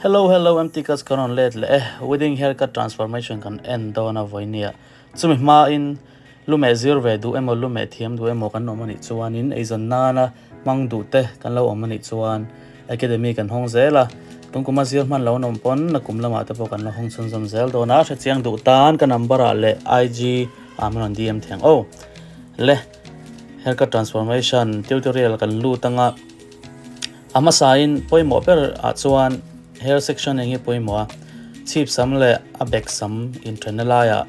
Hello hello MT Cuts kan rawn let leh e wedding haircut transformation kan en dawn a vawinia chumi hmain lumeh zir ve duh emaw lumeh thiam duh emaw kan awm anih chuanin eizawn nana hmang duh te kan lo awm anih chuan academy kan hawng zel a tungkuma zir hman lo an awm pawn nakum lamah te pawh kan la hawng chhunzawm zel dawn a hrechiang duh tan ka number ah leh IG ah min rawn DM thei ang aw le haircut transformation tutorial kan lut anga a hmasain pawimawh ber ah chuan hair section eng hi pawimawh a chhip sam leh a bek sam inthenna laiah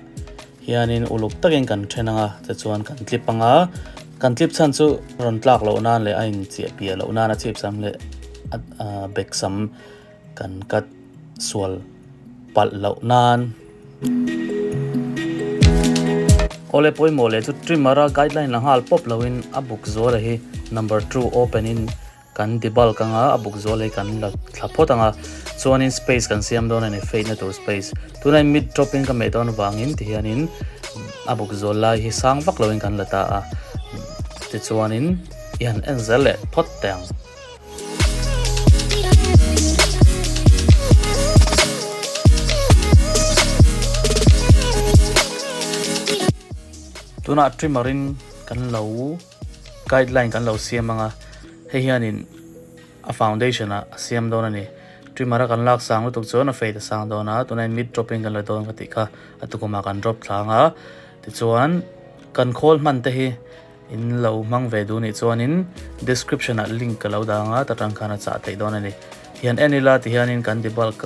Hianin uluk takin kan then anga tichuan kan tlip anga kan tlip chhan chu rawn tlak loh nan leh a inchiah piah loh nan a chhip sam leh a bek sam kan cut sual palh loh nan. Awle pawimawh leh chu trimmer a guideline la nghal pawp loin a buk zuala hi number 2 open in Kan ti bulk anga a buk zual hi kan la thla phawt anga chuanin space kan siam dawn a ni fade na tur space tunah hian mid drop in ka meh dawn avangin tihianin a buk zual lai hi sang vak loin kan la ta a tichuanin i han en zel leh phawt teh ang. Tunah trimmer in kan lo guideline kan lo siam anga hei hianin a foundation ah a siam dawn a ni trimmer a kan lak sang lutuk chuan a fade a sang dawn a tunah hian mid drop in kan la dawn ka tih kha a tukumah kan drop thla ang a tichuan kan khawl hman te hi in lo hmang ve duh nih chuanin description ah link ka lo dang a ta tang khan a chah theih dawn a ni hian en ila tihianin kan ti bulk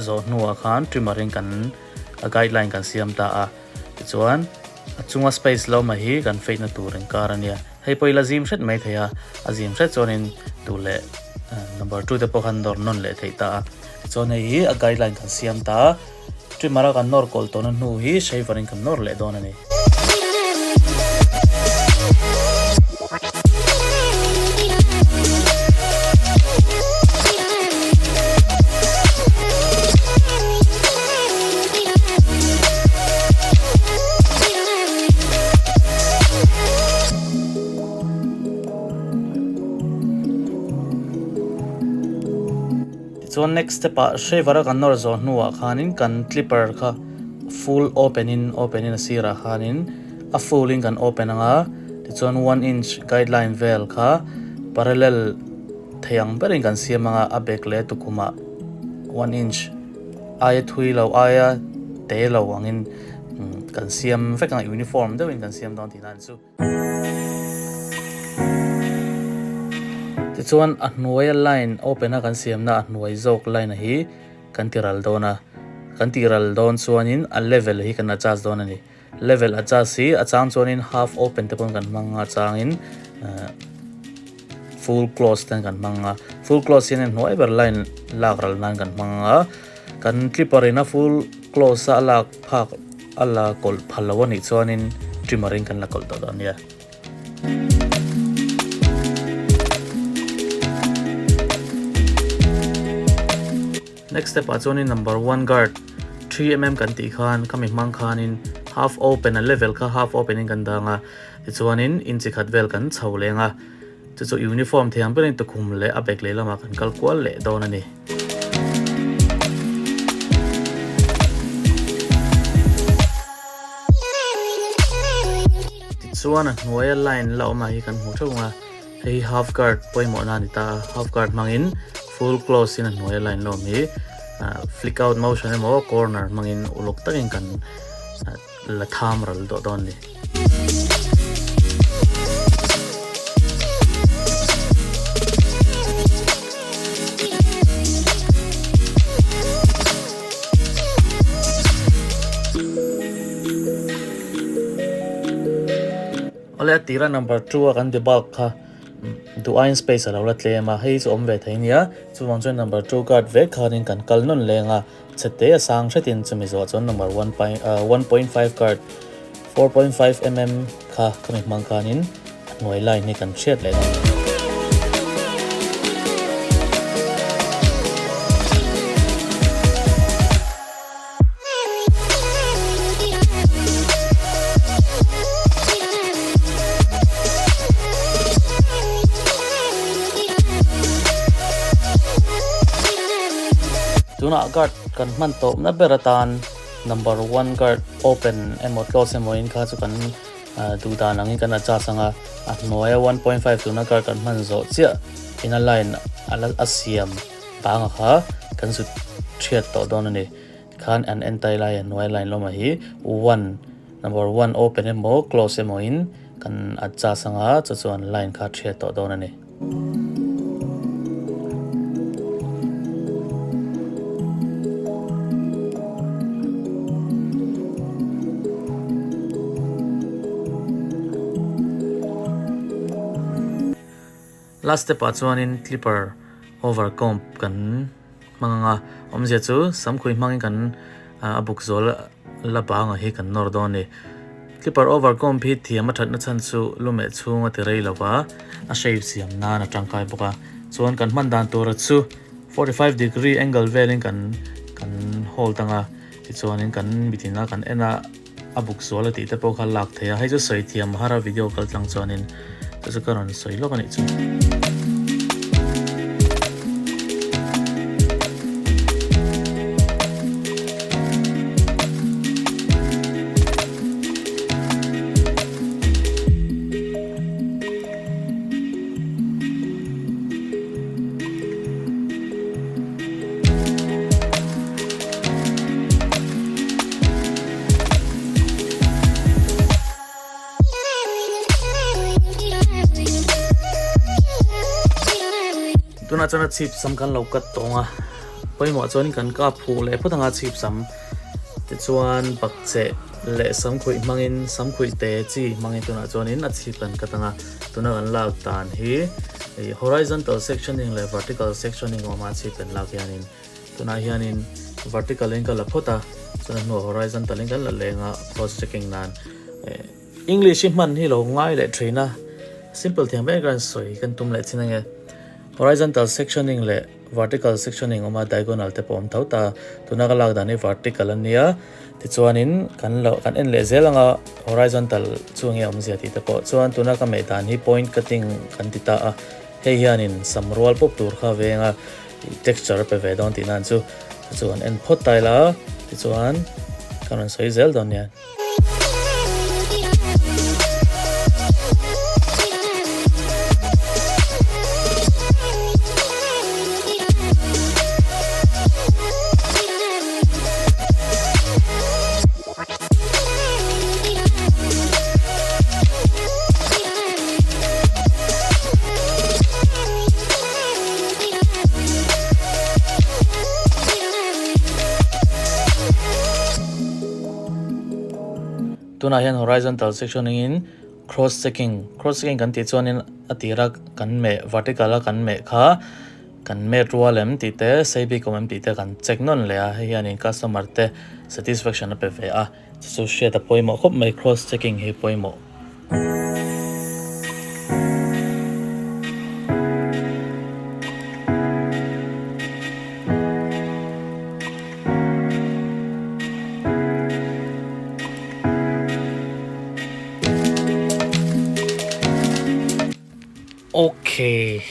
zawh hnuah khan trimmer in kan a guideline kan siam ta a. Tichuan, a chunga space lo mai hi kan fade na tur inkar a nia. Hei pawh ila zim hret mai thei a, a zim hret chuanin tu leh number 2 te pawh khan nawr nawn leh theih ta a. Tichuan hei hi a guideline kan siam ta a, trimmer a kan nawr kawl tawhna hnu hi shaver in kan nawr leh dawn a ni. Tichuan next step ah shaver a kan nawr zawh hnuah khanin kan clipper kha full open in open in a sirah khanin a full in kan open anga tichuan one inch guideline vel kha parallel thei ang berin kan siam anga a bek leh tukhumah one inch aia thui lo aia te lo angin kan siam vek ang uniform deuhin kan siam dawn tihna a ni chu. Tichuan a hnuaia line open a kan siamna a hnuai zawk line a hi kan ti ral dawn a, kan ti ral dawn chuanin a level hi kan adjust dawn a ni. Level adjust hi a chang chuanin half open te pawn kan hmang a changin full close ten kan hmang a full close hian hnuai ber line lak ral nan kan hmang a kan clipper in a full close a lak phak a la kawlh phal lo anih chuanin trimmer in kan la kawlh tawh dawn nia. Next step ah chuanin number 1 guard 3mm kan tih khan khami hmang khanin half open a level kha half open in kan dang a tichuanin inchi khat vel kan chho leng a chu chu uniform thei ang berin tukhum leh a bag leh lamah kan kal kual leh dawn a ni. Tichuan a hnuaia line la awm ah hi kan hmu theuh ang a. Hei hi half guard pawimawh na a ni ta a, half guard hmangin full close in a hnuai a line lawm hi flick out motion emaw corner hmangin uluk takin kan la tham ral tawh dawn a ni. Awle a tira number 2 a kan debug kha duh aiin space a lo la tlem a, hei chu awm ve thei nia, chuvang chuan number 2 guard vek khanin kan kal nawn leng a, chhete a sang hretin chumi zawh chuan number 1.5 guard 4.5 mm kha khami hmang khanin a hnuai line hi kan hriat leh dawn. Tunah guard kan hman tawpna ber atan number one guard open emaw close emaw in kha chu kan duh dan angin kan adjust ang a, a hnuaia 1.5 tuna guard kan hman zawh chiah in a line a la a siam banga kha kan zut thiat tawh dawn a ni. Khan an entai lai a hnuai line lawmah hi one number one open emaw close emaw in kan adjust ang a chu chuan line kha thiat tawh dawn a ni. Last step ah chuanin clipper over comb kan hmang ang a, awmzia chu samkhui hmangin kan a buk zawl la banga hi kan nawr dawn a ni. Clipper over comb hi thiam a thatna chhan chu lumeh chhung a ti rei lo va, a shape siam nan a tangkai bawk a. Chuan kan hman dan tura chu 45 degree angle velin kan kan hold ang a, tichuanin kan mitin a kan en a. A buk zual a tih te pawh kha lak thei a, hei chu sawi thiam har a video kal tlang chuanin chu chu ka rawn sawi lawk a nih chu. Tunah chuan a chhip sam kan lo cut tawng a, pawimawh chuan kan kap huh leh phawt anga chhip sam tichuan bakcheh leh samkhuih hmangin samkhuih te chi hmangin tunah chuanin a chhip kan cut anga tuna kan lak dan hi horizontal sectioning leh vertical sectioning awm a chhip kan lak hianin. Tunah hianin vertical in ka la phawt a, chuan a hnuah horizontal in kan la leng a cross checking nan. English hi hman hi lo ngai leh thin a, simple thiam ber kan sawi kan tum leh chin ange. Horizontal sectioning leh vertical sectioning awm a, diagonal te pawh awm tho ta. Tuna ka lak dan hi vertical a nia, tichuanin kan lo kan en leh zel anga horizontal chu enge awmzia tih te pawh. Chuan tuna ka meh dan hi point cutting kan ti ta a, hei hianin sam rual pawp tur kha veng a. Texture a pe ve dawn tih nan chu chu an en phawt ta ila tichuan ka rawn sawi zel dawn nia. Tunah hian horizontal sectioning in cross checking cross checking kan tih chuanin a tira kan meh vertical a kan meh kha kan met rual em tih te sei bik awm em tih te kan check nawn leh a hei hianin customer te satisfaction a pe ve a chu chu hriat a pawimawh khawp mai cross checking hi pawimawh. Ok,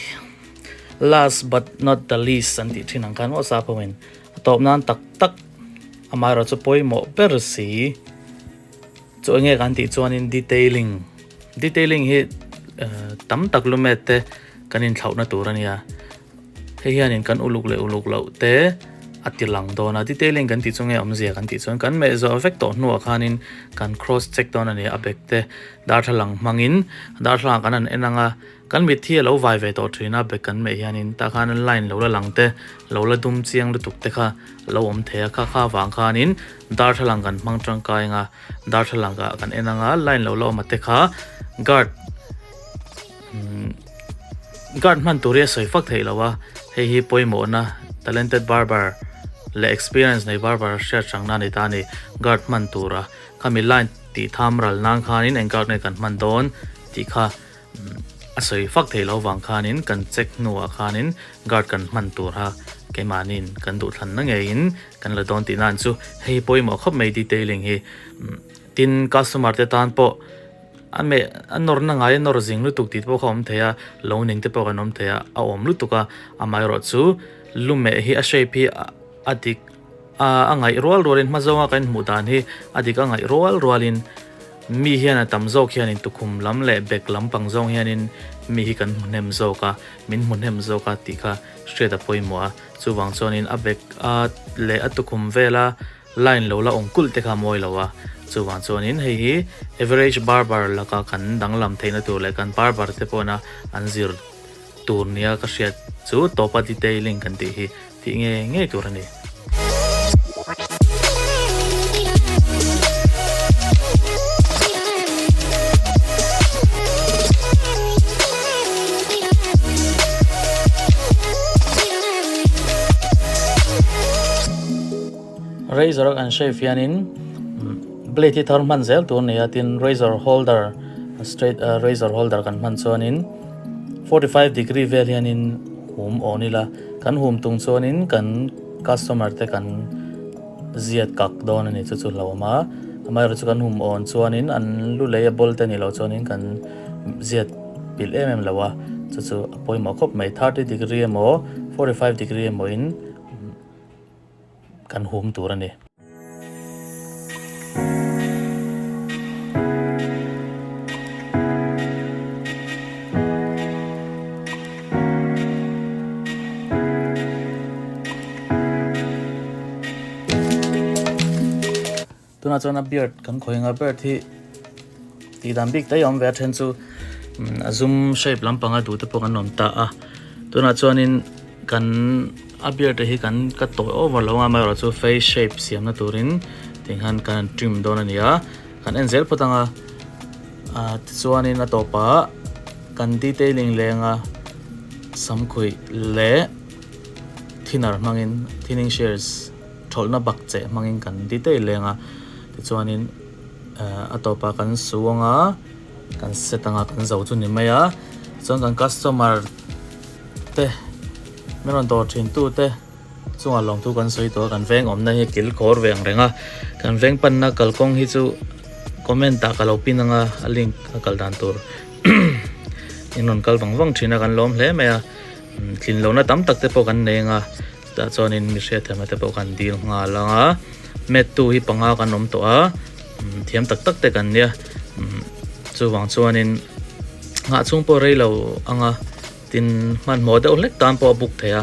last but not the least an tih thin ang khan maw sap ho in a tawp nan tak tak amaherawhchu pawimawh ber si. Chu enge kan tih chuanin detailing, detailing hi tam tak lumet te kan inthlauhna tur a nia. Hei hianin kan uluk leh uluk loh te a ti lang dawn a, detailing kan tih chu nge awmzia kan tih chuan kan meh zawh vek tawh hnuah khanin kan cross check dawn a ni a bag te darthlalang hmangin darthlalang kan han en ang a. Kan mit hi a lo vai ve tawh thin a, bag kan meh hianin tah khan line lo la lang te, lo la dum chiang lutuk te kha a lo awm thei a, kha kha avang khanin darthlalang kan hmang tangkai anga darthlalang ah kan en anga line lo la awm a te kha guard guard hman tur hi a sawi fak theih lo a, hei hi pawimawhna talented barber leh experience nei barber hriat hrangna a ni ta a ni, guard hman tura khami line tih tham ral nan khanin eng guard nge kan hman dawn tih kha. A sawi fak theih loh vang khanin kan check hnuah khanin guard kan hman tur a keimahniin kan duhthlanna ngeiin kan la dawn tih nan chu hei pawimawh khawp mai detailing hi tin customer te tan pawh a meh a nawrna ngai a nawr zing lutuk tih te pawh kha a awm thei a lo ning te pawh kan awm thei a a awm lutuk a amaherawhchu lumeh hi a shape hi. a dik a ngaih rual rualin hma zawnga kan inhmuh dan hi a dik a ngaih rual rualin mi hian a tam zawk hianin tukhum lam leh bek lampang zawng hianin mi hi kan hmu hnem zawk a, min hmu hnem zawk a tih kha hriat a pawimawh a. Chuvang chuanin a bek a leh a tukhum vela line lo la awm kulh te kha a mawi lo a, chuvang chuanin hei hi average barber laka kan danglam theihna tur leh kan barber te pawhna an zir tur nia ka hriat chu tawpa detailing kan tih hi tih ngei ngei tur a ni. Razor a kan shave hianin blade hi thar hman zel tur a ni a tin razor holder straight razor holder kan hman chuanin 45 degree vel hianin hum awn ila kan hum tung chuanin kan customer te kan ziat kak dawn a ni chu chu hlauhawm a amaherawhchu kan hum awn chuanin an lu lei a bawl te ni loh chuanin kan ziat pilh em em lo a chu chu a pawimawh khawp mai 30 degree emaw 45 degree emaw in. Kan hum tur a ni. Tunah chuan a beard kan khawih ang a beard hi tih dan bik daih a awm ve a then chu a zum shape lampanga duh te pawh kan awm ta a tunah chuanin kan a beard te hi kan ka tawih over lo ang a amaherawhchu face shape siamna turin tikhan kan han trim dawn a ni a kan en zel phawt ang a ah tichuanin a tawpah kan detailing lenga samkhuih leh thinner hmangin thinning shears. Thawlhna bak cheh hmangin kan ti daih leng a, tichuanin a tawpah kan su ang a, kan set ang a, kan zo chu ni mai a, chuan kan customer te min rawn dawr thin tu te chungah lawmthu kan sawi tawh a, kan veng awmna hi kil khawr ve ang reng a, kan veng panna kalkawng hi chu comment ah ka lo pin ang a, a link a kal dan tur in rawn kal vang vang thin a kan lawm hle mai a, tlin lohna tam tak te pawh kan nei ang a. Chutah chuanin mi hriatthiamna te pawh kan dil nghal ang a, mettu hi panga kan awm tawh a, thiam tak tak te kan nia, chuvang chuanin nghah chhung pawh rei lo ang a, tin hmanhmawh deuh hlek tan pawh a book thei a,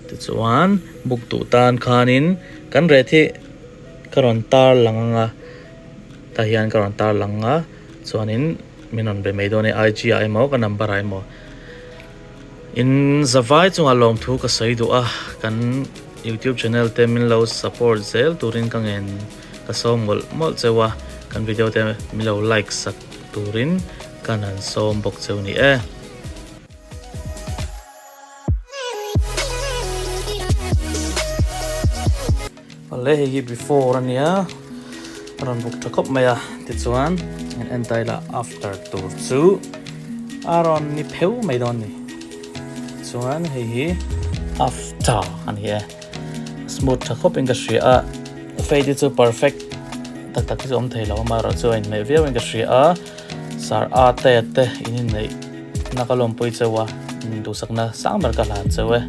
tichuan book duh tan khanin kan rate hi ka rawn tar lang ang a, tah hian ka rawn tar lang a, chuanin min rawn be mai dawn a ni IG ah emaw ka number ah emaw. In zavai chungah lawmthu ka sawi duh a, kan youtube channel te min lo support zel turin ka ngen ka sawm mawlh mawlh cheu a, kan video te min lo like sak turin kan han sawm bawk cheu ni e. Awle hei hi before ania a rawn buk tha khawp mai a tichuan an en ta ila after tur chu a rawn ni pheu mai dawn ni chuan hei hi after a ni e smooth tha khawp in ka hria a fade hi chu perfect tak tak hi chu awm thei lo amaherawh chu a inhmeh viau in ka hria a sar a te te in inneih na ka lawmpui cheu a duhsakna sang ber ka hlan cheu e.